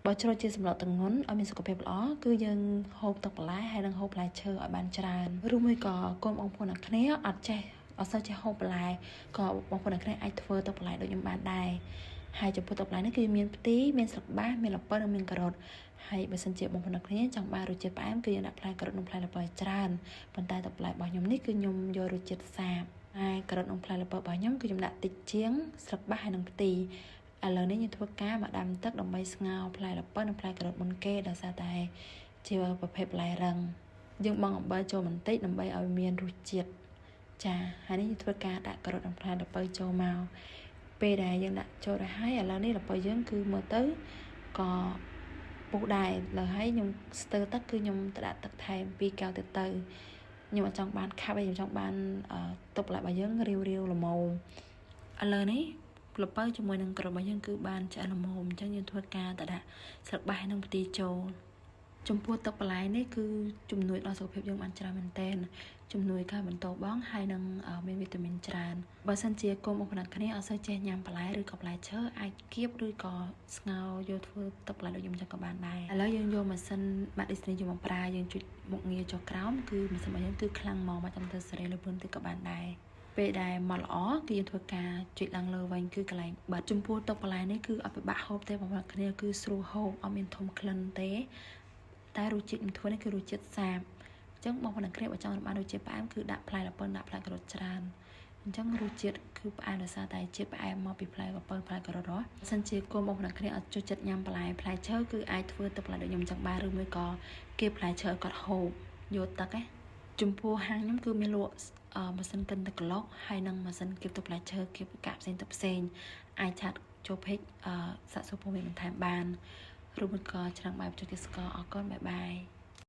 បើជ្រុលជាសម្លកទងន់ឲ្យមានសុខភាពល្អគឺយើងហូបទឹកបន្លែហើយនិងហូបផ្លែឈើឲ្យបានច្រើនឬមួយក៏កូនបងប្អូនអ្នកគ្នាអត់ចេះអត់សូវចេះហូបបន្លែក៏បងប្អូនអ្នកគ្នាអាចធ្វើទឹកបន្លែដូចខ្ញុំបានដែរហើយចំពោះទឹកបន្លែនេះគឺមានផ្ទីមានស្លឹកបាសមានល្ពៅនិងមានការ៉ុតហើយបើសិនជាបងប្អូនអ្នកគ្នាចង់បានរសជាតិផ្អែមគឺយើងដាក់ផ្លែការ៉ុតនិងផ្លែល្ពៅច្រើនប៉ុន្តែទឹកបន្លែរបស់ខ្ញុំនេះគឺខ្ញុំយករសជាតិសាបហើយការ៉ុតនិងផ្លែល្ពៅរបស់ខ្ញុំគឺខ្ញុំដាក់តិចជាងស្លឹកបាសហើយនិងផ្ទីឥឡូវនេះយើងធ្វើការមកដាំទឹកដើម្បីស្ងោរផ្លែល្ពៅនិងផ្លែការ៉ុតមុនគេដោយសារតែជាប្រភេទបន្លែរឹងយើងបង់អំបិលចូលបន្តិចដើម្បីឲ្យមានរសជាតិចាហើយនេះយើងធ្វើការដាក់ការ៉ុតនិងផ្លែល្ពៅចូលមកពេលដែលយើងដាក់ចូលទៅហើយឥឡូវនេះល្ពៅយើងគឺមើលទៅក៏ពុះដែរលើហើយខ្ញុំស្ទើរទឹកគឺខ្ញុំទៅដាក់ទឹកថែម2កែវទៀតទៅខ្ញុំអត់ចង់បានខាប់ទេខ្ញុំចង់បានទឹកបន្លែរបស់យើងរាវរាវល្មមឥឡូវនេះល្ពៅជាមួយនឹងក្របរបស់យើងគឺបានឆ្អិនល្មមអញ្ចឹងយើងធ្វើការទៅដាក់ស្លឹកបាសនិងផ្ទីចូលចំពោះទឹកបន្លែនេះគឺជំនួយដល់សុខភាពយើងបានច្រើនមែនទែនជំនួយការបន្តបងហើយនឹងមានវីតាមីនច្រើនបើសិនជាកូនបងប្អូនគ្នាអត់សូវចេះញ៉ាំបន្លែឬក៏ផ្លែឈើអាចគៀបឬក៏ស្ងោរយកធ្វើទឹកបន្លែដូចខ្ញុំចឹងក៏បានដែរឥឡូវយើងយកម៉ាស៊ីនបាត់ឌីស្នីយកមកប្រើយើងចុចមុខងារចុះក្រោមគឺម៉ាស៊ីនរបស់យើងគឺខ្លាំងហ្មងមកចាំទៅសេរីលើព្រួនតិចក៏បានដែរពេលដែលមកល្អគឺយើងធ្វើការចុចឡើងលើវិញគឺកន្លែងបាត់ចំពោះទឹកបន្លែនេះគឺអត់ពិបាកហូបទេបងប្អូនគ្នាគឺស្រួលហូបអត់មានធំក្លិនទេតែរសជាតិខ្ញុំធ្វើនេះគឺរសជាតិសាបអញ្ចឹងបងប្អូនគ្នាបើចង់បានរសជាតិផ្អែមគឺដាក់ផ្លែល្ពៅដាក់ផ្លែការ៉ុតច្រើនអញ្ចឹងរសជាតិគឺផ្អែមដោយសារតែជាតិផ្អែមមកពីផ្លែល្ពៅផ្លែការ៉ុតហ៎សិនជាកូនបងប្អូនគ្នាអត់ចូលចិត្តញ៉ាំបន្លែផ្លែឈើគឺអាចធ្វើទឹកបន្លែដូចខ្ញុំចឹងបានឬមួយក៏គេផ្លែឈើឲ្យគាត់ហូបយកទឹកណាចំពោះហាងខ្ញុំគឺមានលក់ម៉ាស៊ីនកិនទឹកក្លុកហើយនិងម៉ាស៊ីនគៀបទឹកផ្លែឈើគៀបកាក់ផ្សេងទៅផ្សេងអាចឆាតចូលពេកសាកសួរព័ត៌មានបន្ថែមបានឬមួយក៏ច្រាំងបាយបញ្ចុះទេសកលអរគុណបាយបាយ។